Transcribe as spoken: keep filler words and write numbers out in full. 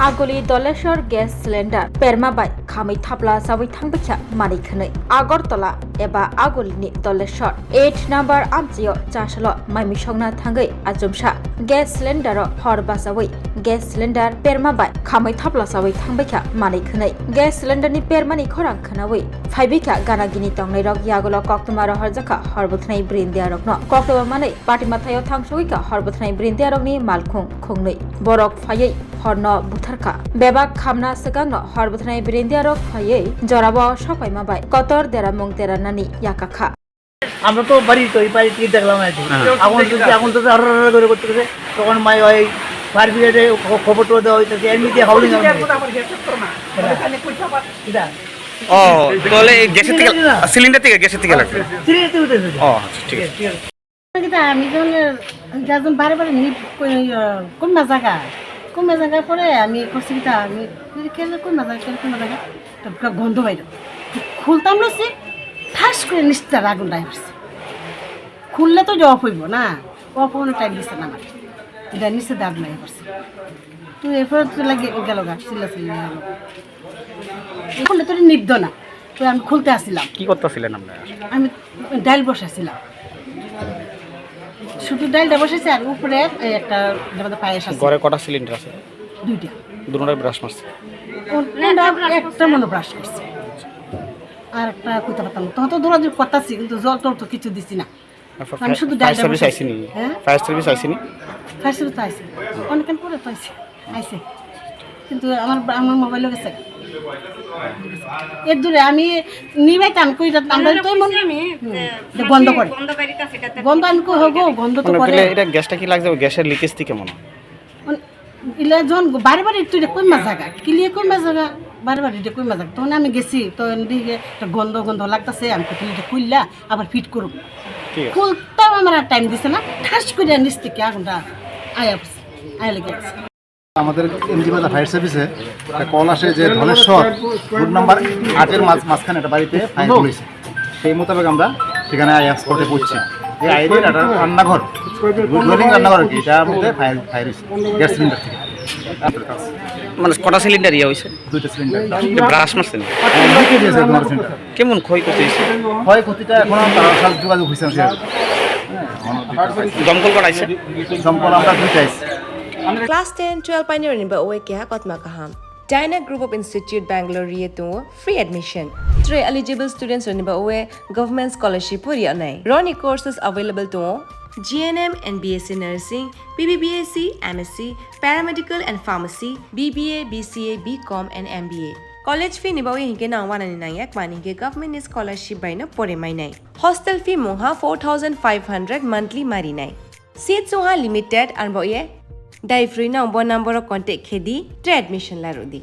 Aguli Doleshwar gas cylinder perma bai khamwi thapla chawi thangbaikha manwi khwnwi. Agartala eba Agulini Doleshwar eight number amchaio chasalo mai misongna thangwi achomsa gas cylinder o hor bachawi gas cylinder perma bai khamwi thapla chawi thangbaikha manwi khwnwi. Gas cylinder ni permani khorang khwnawi phaibaikha gana gini tongnairok yagulo koktwma rohorjakha hor bwthanai brindiarokno. Koktwma manwi patima thaio thangsogwikha hor bwthanai brindiarokni malkhung khungnwi. Borok phaiwi horno butharkha. Bebak khamna swkangno hor bwthanai brindiarok phaiwi jorabo sokpaima bai kotor deramung deranani yakakha. আমরা তো বাড়ি তো এই বাড়ি থেকে দেখলাম আর কি। হ্যাঁ। আগুন তো, আগুন তো আর আর আর করে করতে করতে তখন মাই ওই ফায়ার ব্রিগেডে খ-, খবর টোবর দেওয়া হইতেছে, এমনি দিয়ে হাউলিং আগুন। এটা। ও, তাহলে এই গ্যাসের থেকে, সিলিন্ডার না। সিলিন্ডার থেকে, গ্যাসের থেকে লাগবে। সিলিন্ডার থেকে উঠেছে। ও, আচ্ছা, ঠিক আছে। ঠিক আছে। কিতা আমি যখন, যখন বারে বারে নি-, কই, আহ, কোন জায়গা? কোন জায়গা পরে আমি করছি কিতা? আমি কই, "কে রে, কোন জায়গা? কে রে, কোন জায়গা?" তো পুরা গন্ধ বাইরে। তো খুলতাম না সে, ঠাস করে নিচটা আগুন ডাই পড়ছে। খুললে তো অফ হইব না, অফ হওয়ার টাইম দিছে না আমার। এটা নিচে দাগ নাই পড়ছে। তো এরপরে তো লাগে গেল গা, চিল্লা চিল্লি হলো। খুললে তো নিবদ না, তো আমি খুলতে আসছিলাম। কি করতেছিলেন আপনারা? আমি ডাইল বসাছিলাম, শুধু ডাইলটা বসেছে, আর উপরে এই একটা যেটা পায়েস আছে। ঘরে কটা সিলিন্ডার আছে? দুইটা। দুটোটাই ব্রাশ মারছে? ওর কোনটা একটা মনে ব্রাশ করছে, আর একটা কইতে পারতাম না। তখন তো দৌড়াদৌড়ি করতেছি, কিন্তু জল টল তো কিছু দিছি না। আর ফা-, আমি শুধু ফায়ার ডাইলটা সার্ভিস বসাইছি। আইসেনি? হ্যাঁ? ফায়ার সার্ভিস আইসেনি? ফায়ার সার্ভিস তো আইসে, অনেকক্ষণ পরে তো আইসে। আইসে। কিন্তু আমার, আমার মোবাইলও গেছে। এর দূরে আমি নিবাইতাম, কই রাত আমরা তো এমন, আমি, হুম, যে যে গন্ধ করে। গন্ধ বেরিতেছে, এটাতে গন্ধ আমি কই হবো, গন্ধ তো মানে করে। তাহলে এটা গ্যাসটা কি লাগছে? গ্যাসের লিকেজ থেকে মনে হয়। মানে, ইলা জন বারে বারে তুই এটা কই মাছ জায়গা? কিলিয়ে কই মাছ জায়গা? বারে বারে এটা কই মাছ জায়গা? তখন আমি গেছি, তো এদিকে একটা গন্ধ গন্ধ লাগতেছে, আমি কইতে এটা কইলা, আবার ফিট করুক। ঠিক আছে। খুলতাম আমার আর টাইম দিছে না, ঠাস করে নিচ থেকে আগুনটা আয়া পড়ছে, আয়া লেগে গেছে। আমাদের এমজি বাজার ফায়ার সার্ভিসে একটা কল আসে যে ধলেশ্বর রোড নাম্বার আটের মাঝ-, মাঝখানে একটা বাড়িতে ফায়ার হয়েছে। সেই মোতাবেক আমরা সেখানে আয়া স্পটে পৌঁছি। এই আইরির একটা রান্নাঘর, রোলিং রান্নাঘর আর কি, এটার মধ্যে ফায়ার, ফায়ার হয়েছে গ্যাস সিলিন্ডার থেকে। মানে কটা সিলিন্ডার ইয়ে হয়েছে? দুইটা সিলিন্ডার। এটা ব্রাশ মারছেন? হ্যাঁ, লিকেজ হয়েছে তোমার সিলিন্ডার। কেমন ক্ষয়ক্ষতি হয়েছে? ক্ষয়ক্ষতিটা এখন তারা সাথে যোগাযোগ হয়েছে না সেভাবে। হ্যাঁ, এখনো দুইটা পাইছি। দমকল কটা আইছে? দমকল আমরা দুইটা আইছি। Class ten, twelve painirokni ba oe keha kotma kaham. Dyna Group of Institute Bangalore ri tongo free admission. Tre eligible students rokni ba oe government scholarship o ri anai. Roni courses available tongo G N M and B S C Nursing, B B B S C, M S C, Paramedical and Pharmacy, B B A, B C A, B Com and M B A. College fee ni ba oe hinke nang wanani nangya kmani hinke government ni scholarship bai no pore mainai. Hostel fee mungha four thousand five hundred monthly marinai. Seats wngha limited, arbo ye dai phrwino bo number o contact khe di, tre admission la rw di.